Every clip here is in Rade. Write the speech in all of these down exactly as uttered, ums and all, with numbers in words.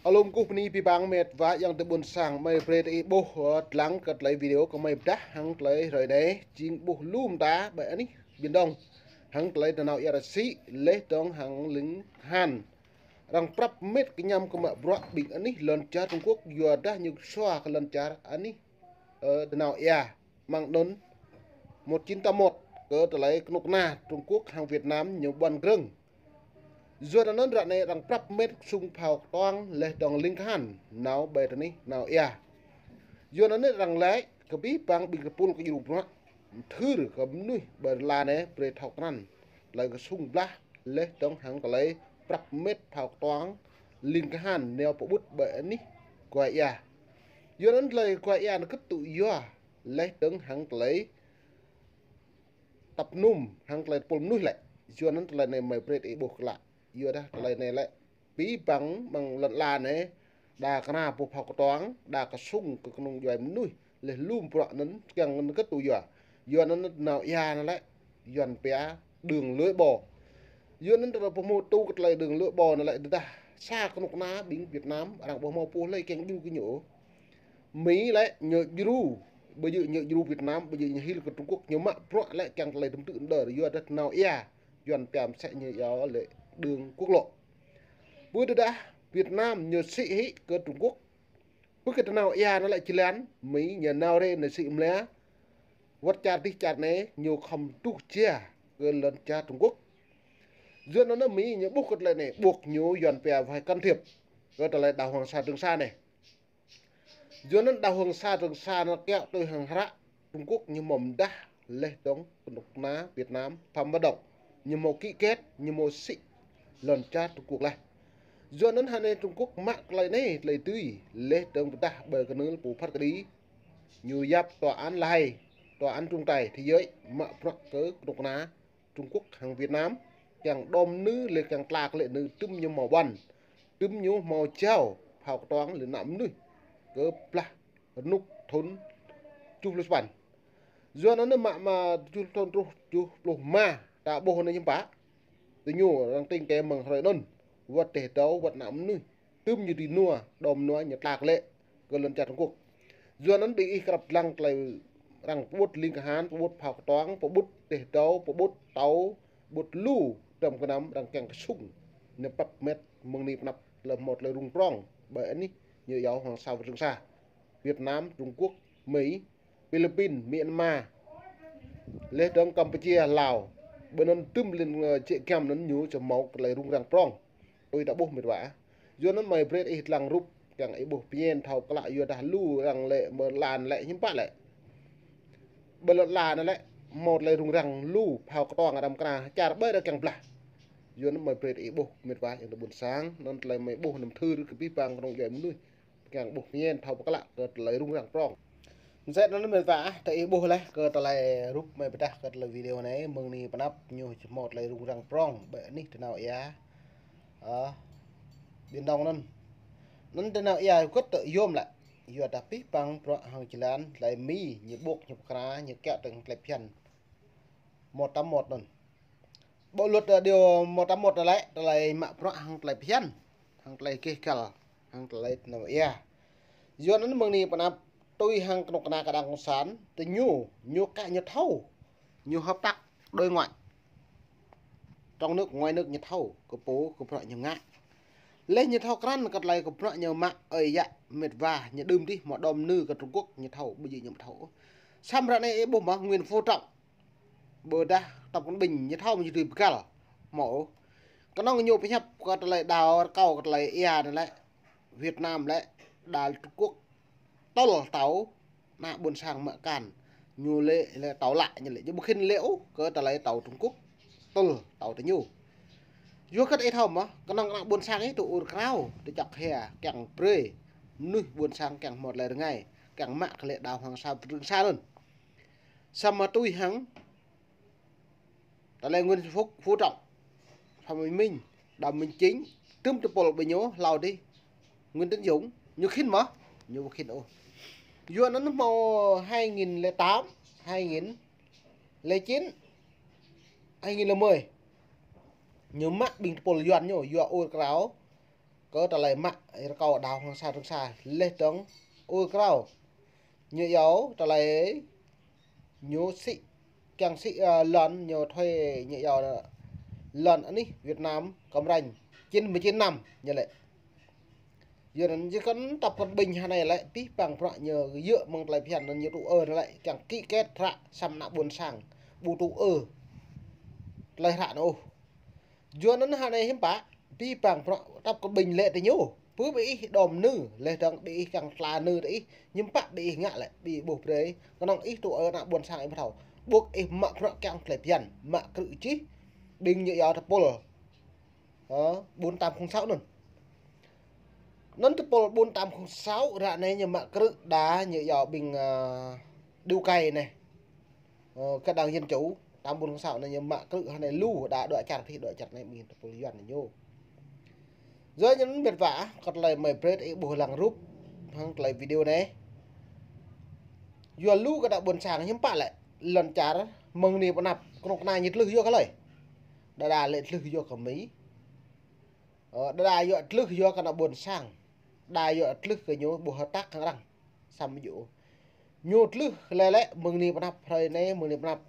Alum kuh bni bi bang met wa yang tơ ƀuôn sang mei brei tơ ih ƀuh, ơ, dlăng kơ tlei video kơ mei bdah hăng tlei hrơi anei, jing ƀuh lum ta ƀai anih Biển Đông. Hăng tlei tơnao ia rasi, leh dong hăng ling han. Arăng prăp met kñăm kơ mă bruă ƀing anih lăn čar Trung Quốc, yua dah ñu sua kơ lăn čar anih, ơ, tơnao ia. Măng anăn một chín tám một kơ tlei knŭk kna Trung Quốc hăng Việt Nam ñu ƀuăn grơ̆ng. Yua anăn ră anei arăng prăp met sung phao ktuang leh dong ling kahan nao ƀai tơ anih nao ia. Yua anăn arăng lĕ kơ bi bang ƀing kơ pul kơ jru bruă thưr kơ mnuih ƀai la anei brei thâo krăn. Tlei kơ sung blah leh dong hăng tlei prăp met phao ktuang ling kahan nao pơƀut ƀai anih guai ia. Yua anăn tlei guai ia anăn kơ tŭ yua leh dong hăng tlei tăp num hăng tlei pul mnuih lĕ. Yua anăn tlei anei mei brei tơ ih ƀuh klă. Yua dah tlei anei lĕ bi bang măng lăn la anei, đa kơ na pô phao ktuang, đa kơ sung kơ knŭng djuai mnuih, leh lum bruă anăn kiăng anăn kơ tŭ yua. Yua anăn tơnao ia anăn lĕ, Yuăn pia đường lưỡi bò. Yua anăn tơdah pô mâo tŭ kơ tlei đường lưỡi bò anăn lĕ, tơdah sa knŭk kna ƀing Việt Nam, arăng ƀuh mâo pô lei kiăng djru kơ ñu. Mei lĕ ñu djru, ƀu djơ̆ ñu djru Việt Nam, ƀu djơ̆ ñu hil kơ Trung Quốc, ñu mă bruă lĕ kiăng tlei tŭm tư̆ ndơr, yua dah tơnao ia, Yuăn pia msĕ ñu yua lĕ đường quốc lộ. Ƀu tơdah Việt Nam ñu sĭ hĭ kơ Trung Quốc. Ƀu kơ tơnao ia anăn lĕ jơlan, mei ñu nao rê ñu sĭ mlia, wăt čar dih čar anei, ñu khăm tuh jia kơ lăn čar Trung Quốc. Yua anăn mei ñu ƀuh kơ tlei anei, ƀuh ñu Yuăn pia phải can thiệp kơ tlei đảo Hoàng Sa Trường Sa anei. Yua anăn đảo Hoàng Sa Trường Sa anăn kiăo tui hăng hră Trung Quốc ñu mâo mdah leh dong knŭk kna Việt Nam Phạm Văn Đồng. Ñu mâo ký kết, ñu mâo sĭ lăn čar Trung Quốc leh. Yua anăn hơnei Trung Quốc mă tlei anei, tlei tui, leh dong pơdah ƀai knưl pô phat kđi. Ñu yap tòa án La Hay, tòa án trọng tài thế giới, mă bruă kơ knŭk kna Trung Quốc hăng Việt Nam, kiăng đom nư leh kiăng tlak lĕ nư tŭm ñu mâo ƀuăn, tŭm ñu mâo jao, phao ktuang leh nao mnuih, kơ blah rnuk thŭn tơjuh pluh sa păn. Yua anăn mă mă tơjuh thŭn truh tơjuh pluh êma, ta ƀuh anei hiưm pă. Tơ ñu arăng tĭng kơ mơ̆ng hrơi anăn, wăt teh dâu, wăt nao mnuih. Tŭm ñu ti nua, đom nua ñu tlak lĕ kơ lăn čar Trung Quốc. Yua anăn ƀing ih krăp dlăng tlei arăng pơƀut ling kahan, pơƀut phao ktuang, pơƀut teh dâu, pơƀut tâo, ƀut lu, tăm knăm arăng kiăng kơ sung. Ñu prăp met mơ̆ng anei pnăp leh mâo tlei rŭng prŏng, ƀai anih ñu yua Hoàng Sa Trường Sa. Việt Nam, Trung Quốc, Mỹ, Philippin, Myanmar, leh dong Campuchia, Lào. Ƀơi anăn tŭm lăn, ơ, čĕ giăm anăn ñu čơ mâo tlei rŭng răng prŏng. Tui ta ƀuh met wa. Yua anăn mei brei ih dlăng rup, kiăng ih ƀuh pơñen thâo klă yua dah lu arăng lĕ mơ̆ lan lĕ hiưm pă lĕ. Ƀơi lăn la anăn lĕ, mâo tlei rŭng răng lu, phao ktuang arăng kra, čar ƀai arăng kiăng blah. Yua anăn mei brei ih ƀuh met wa yang tơ ƀuôn sang, anăn tlei mei ƀuh anăn thưr kơ bi bang knŭng djuai mnuih. Kiăng ƀuh pơñen thâo pơklă kơ tlei rŭng răng prŏng. Msĕ anăn met wa, ah, tơ ih ƀuh leh kơ tlei rup mei pơdah kơ tlei video anei, mơ̆ng anei pnăp ñu čơ mâo tlei rŭng răng prŏng, ƀai anih tơnao ia. Ơ, Biển Đông anăn. Anăn tơnao ia kŭt tơ yôm lĕ. Yua dah bi bang bruă hăng jơlan, tlei mei, ñu ƀuh, ñu pơkra, ñu kiăo tơ tlei phiăn. Một tám một anăn. Bộ luật, ơ, điều một tám một anăn lĕ, tlei mă bruă hăng tlei phiăn, hăng tlei keh kal, hăng tlei tơnao ia. Yua anăn mơ̆ng anei pnăp tui hăng knŭk kna kđang cộng sản, tơ ñu, ñu kă ñu thâo, ñu hợp tác đối ngoại. Trong nước, ngoài nước ñu thâo, kơ pô, kơ bruă ñu ngă. Leh ñu thâo krăn kơ tlei kơ bruă ñu mă, ơi yă, met wa, ñu đưm dih, mâo đom nư kơ Trung Quốc, ñu thâo, ƀu djơ̆ ñu thâo. Săm ră anei ih ƀuh mơh Nguyễn Phú Trọng. Ƀudah Tập Cận Bình ñu thâo mă ñu dưi bơgăl. Mâo. Knŏng ñu pơhiăp kơ tlei đao rơkâo kơ tlei ia anăn lĕ. Việt Nam lĕ. Đa Trung Quốc. Tơl tâo. Ană ƀuôn sang mă kan. Ñu lĕ, lĕ tâo lă ñu lĕ. Ñu ƀu khĭn lĕ ôh kơ tlei tâo Trung Quốc. Tơl tâo tơ ñu. Yua kơ ih thâo mơh. Knŏng ană ƀuôn sang ih tŭ ur krao. Tơ čŏk hia. Kiăng brei. Mnuih ƀuôn sang kiăng mâo tlei rơngai. Kiăng mă kơ lĕ đao Hoàng Sa Trường Sa anăn. Săm mă tui hăng. Tlei Nguyễn Phúc, Phú Trọng, Phạm Minh Minh, Phạm Minh Chính, tŭm tơpul ƀing ñu, hlâo dih. Nguyễn Tấn Dũng, ñu khĭn mơh, ñu khĭn ôh. Yua anăn mâo hai nghìn lẻ tám, hai nghìn lẻ chín, hai nghìn lẻ mười. Ñu mă ƀing tơpul Yuăn ñu, yua ur krao. kơ tơlơi mă rơkâo đao Hoàng Sa Trường Sa leh dơ̆ng ur krao. Ñu yua tơlơi ñu sĭ, kiăng sĭ, ơ, lăn, ñu thuê ñu yua lăn anih Việt Nam Cam Ranh chín mươi chín năm ñu lĕ. Yua anăn jih kăn tăp kăn ƀĭng hơnai lĕ pih păng prăk ñu yơh mơ̆ng tơlơi phiăn anăn ñu tŭ ơ lĕ kiăng ký kết hră săm ană ƀuôn sang ƀu tŭ ơ tơlơi hră anăn ôh. Yua anăn hơnai hiăm pă pih păng prăk tăp kăn ƀĭng lĕ ti ñu. Pơ bi ih đom nư, leh dơ̆ng bi ih kiăng tla nư ti ih, hiăm pă bi ih ngă lĕ, bi ih ƀuh brei, knŏng ih tŭ ơ ană ƀuôn sang ih ƀu thâo. Ƀuh ih mă prăk kiăng tơlơi phiăn, mă krư̆ čih, ƀĭng ñu yua tơpul. Hă, bốn tám không sáu anăn. Anăn tơpul bốn tám không sáu ră anei ñu mă krư̆ đa ñu yua ƀĭng, ơ, điêu cày anei. Ơ, kơ đảng Dân Chủ, tám bốn không sáu anei ñu mă krư̆ hơnai lu đa dua čar tih, dua čar anei ƀĭng tơpul Yuăn ñu. Yua anăn mĭt wa, kơ tơlơi mơi brei ih ƀuh lăng rup hăng tơlơi video anei. Yua lu kơ ană ƀuôn sang hiăm pă lĕ, lăn čar mơ̆ng anei pơ anăp, knŏng kna ñu tlưh yua kơ hlei. Đa đa lĕ tlưh yua kơ Mi. Ơ, đa đa yua tlưh yua kơ ană ƀuôn sang. Đa yua tlưh kơ ñu ƀuh hơtak hăng arăng. Săm ƀu djŏ. Ñu tlưh lĕ lĕ mơ̆ng anei pơ anăp hrơi anei, mơ̆ng anei pơ anăp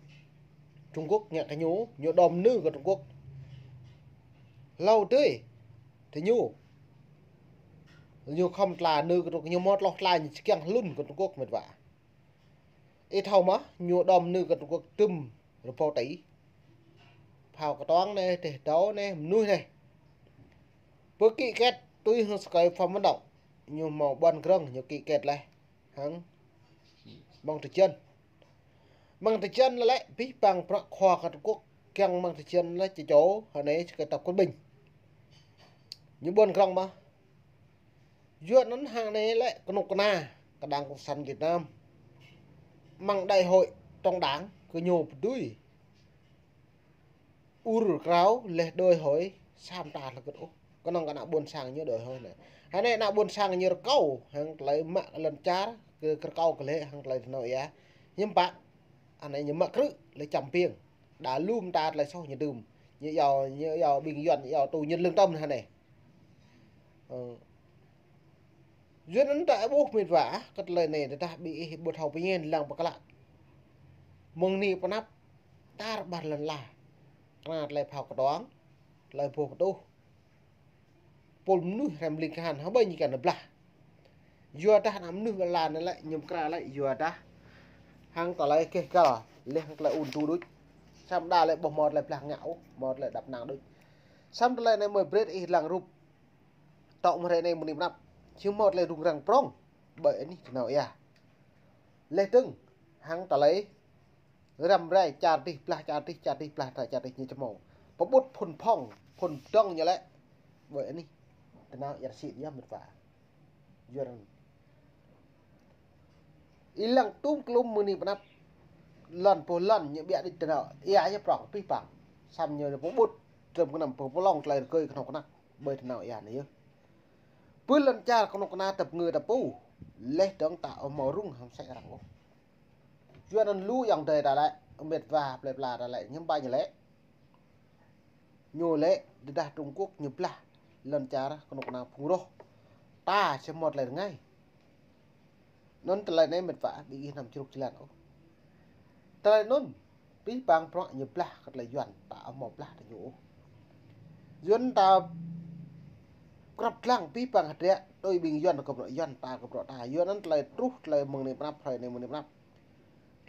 Trung Quốc ngă kơ ñu, ñu đom nư kơ Trung Quốc. Hlâo tui, ti ñu. Ñu khŏm tla nư kơ Trung Quốc, ñu mâo tloh tla ñu čiăng hlŭn kơ Trung Quốc mĭt wa. Ih thâo mơh, ñu đom nư kơ Trung Quốc tŭm rơbâo tỉ. Phao ktuang anei, teh dâo anei, mnuih anei. Pơ ký kết tui hăng sơkai pham mơ̆n đŏng. Ñu mâo ƀuăn grơ̆ng, ñu ký kết leh. Hăng mơ̆ng tơjăn. Mơ̆ng tơjăn lĕ, pih păng prăk khua kơ Trung Quốc. Kiăng mơ̆ng tơjăn lĕ, čê čô, hơnai, sơkai tăp kăn ƀĭng. Ñu ƀuăn grơ̆ng mơh. Yua anăn hăng anei lĕ knŭk kna kơ Đảng Cộng sản Việt Nam. Mơ̆ng đại hội trong đảng kơ ñu pơdui. Ur krao leh đòi hỏi sa mta lĕ kơt ôh. Knŏng kơ ană ƀuôn sang ñu đòi hỏi anei. Hơnai ană ƀuôn sang ñu rơkâo hăng tơlơi mă lăn čar kơ rơkâo kơ lĕ hăng tơlơi tơnao ia. Hiăm pă. Anei ñu mă krư̆ lĕ čăm piêng. Đa lu mta tơlơi soh ñu dưm. Ñu yua, ñu yua ƀĭng Yuăn, ñu yua tù nhân lương tâm hơnai. Ơ. Yua anăn ta ƀuh mĭt wa, kơ tơlơi anei tơdah bi ih ƀu thâo pơñen lăng pơklă. Mơ̆ng anei pơ anăp, tar ƀar lăn ala. Kna tơlơi phao ktuang, tơlơi boh pơtuh. Pôl mnuih hrăm ling kahan, hơbơi ñu kiăng blah. Yua dah ană mnuih ƀar lăn anei lĕ, ñu mkra lĕ, yua dah. Hăng tơlơi keh kal, leh hăng tơlơi ŭn tu đuč. Săm đa lĕ ƀuh mâo tơlơi blah ngă ôh, mâo tơlơi đăp năng đuč. Săm tơlơi anei mơi brei ih lăng rup. Tŏ mơ̆ng hrơi anei mơ̆ng anei pơ anăp. Čiăng mâo tơlơi rŭng răng prŏng. Ƀơi anih tơnao ia. Leh dơ̆ng. Hăng tơlơi răm rai čar tih blah čar tih čar tih blah čar tih ñu čmâo. Pơƀut phŭn phŏng, phŭn dŏng ñu lĕ. Ƀơi anih tơnao ia sĭt yơh mĭt wa. Yua anăn. Ih lăng tŭm klŭm mơ̆ng anei pơ anăp. Lăn pô lăn ñu ƀiă đĭ tơnao. Ia yơh prŏng pih păng. Săm ñu pơƀut. Trơm kơ năm pô pơlŏng tơlơi rơkơi knŏng kơnăk. Ƀơi tơnao ia anei yơh. Pơ lăn čar knŭk kna tăp ngư tăp pô. Leh dơ̆ng ta ôh mâo rŭng hăng sĕ arăng ôh. Yua anăn lu ayŏng adei ta lĕ, mĭt wa plei pla ta lĕ, hiăm pă ñu lĕ. Ñu lĕ, tơdah Trung Quốc ñu blah, lăn čar knŭk kna phung roh. Ta čiăng mâo tơlơi rơngai. Anăn tơlơi anei mĭt wa, bi ih năm čruk jơlan ôh. Tơlơi anăn, pih păng prăk ñu blah kơ tơlơi Yuăn, ta ôh mâo blah tơ ñu ôh. Yuăn ta krăp dlăng pih păng hdră, tui ƀĭng Yuăn kơ bruă Yuăn, ta kơ bruă ta. Yuăn anăn tơlơi truh, tơlơi mơ̆ng anei pơ anăp, hrơi anei mơ̆ng anei pơ anăp.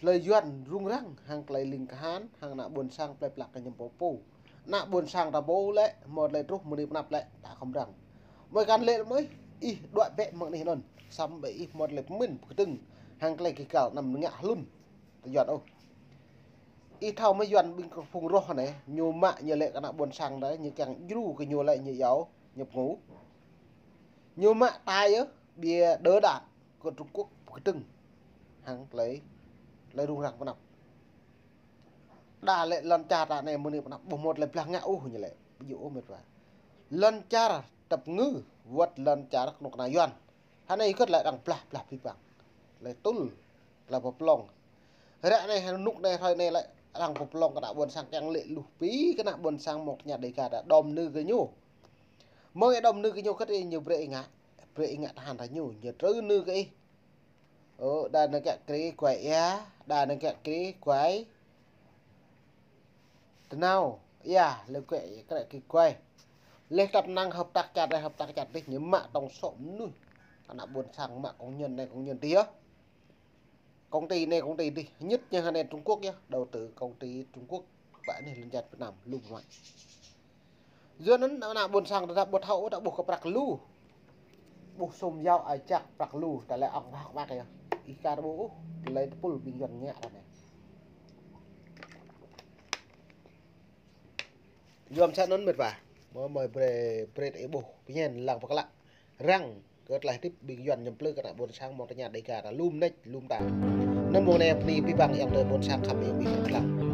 Tơlơi Yuăn rŭng răng, hăng tơlơi ling kahan, hăng ană ƀuôn sang plei pla kơ ñu pô pô. Ană ƀuôn sang ta pô lĕ, mâo tơlơi truh mơ̆ng anei pơ anăp lĕ, ta khŏm răng. Mơi kăn lĕ mơi, ih đuĕ bĕ mơ̆ng anei anăn. Săm ƀĕ ih mâo tơlơi pơmĭn, pơkdơ̆ng, hăng tơlơi kih kal năm ngă hlŭn. Tơ Yuăn ôh. Ih thâo mơ̆ Yuăn ƀĭng kơ phung roh anei, ñu mă ñu lĕ kơ ană ƀuôn sang đa, ñu kiăng djru kơ ñu lĕ ñu yua, ñu pngŭ. Ñu mă ta yơh, ƀiă đơ đa, kơ Trung Quốc pơkdơ̆ng. Hăng tơlơi, tơlơi rŭng răng pơ anăp. Đa lĕ lăn čar ta anei mơ̆ng anei pơ anăp, ƀuh mâo tơlơi blah ngă ôh ñu lĕ, ƀu djŏ ôh mĭt wa. Lăn čar tăp ngư, wăt lăn čar knŭk kna Yuăn. Hơnai kơt lĕ arăng blah, blah pih păng. Tơlơi tŭl, tơlơi pơplŏng. Hră anei, hnŭk anei, hrơi anei lĕ, arăng pơplŏng kơ ană ƀuôn sang kiăng lĕ luh pĭ kơ ană ƀuôn sang mâo tơña Dega ta đom nư kơ ñu. Mơ̆ng ih đăm nư kơ ñu kơt ih ñu brei ih ngă. Brei ih ngă tơhan ta ñu, ñu trư nư kơ ih. Ơ, đa năng kiă kriê kuai ia, đa năng kiă kriê kuai tơnao, ia, lĕ kuai, krĕ kơ kuai. Leh tăp năng hợp tác xã, leh hợp tác xã dih ñu mă tổng số mnuih. Ană ƀuôn sang mă công nhân anei công nhân dih yơh. Công ty anei công ty dih, nhất ñu hŏng anei Trung Quốc yơh, đầu tư công ty Trung Quốc. Ƀă anei lăn čar Việt Nam, lu mă. Yua anăn ană ƀuôn sang ta ƀuh thâo, ta ƀuh kơ prăk lu. Ƀuh sum yao ai čăk prăk lu, ta lĕ ŏng ƀă ƀă yơh. Ih ka ƀuh, ôh, lĕ tơpul ƀing Yuăn ngă ta anei. Yua msĕ anăn mĭt wa. Mơ̆ mơi brei, brei ih ƀuh, pơñen lăng pơklă. Răng, kơ tlaih tĭp ƀing Yuăn ñăm plư kơ ană ƀuôn sang mơ̆ng tơña Đêga ta lŭm nĕč, lŭm ta. Anăn mơ̆ng anei pni pĭ păng ayŏng adei ƀuôn sang khăm ayŏng ƀing lăng.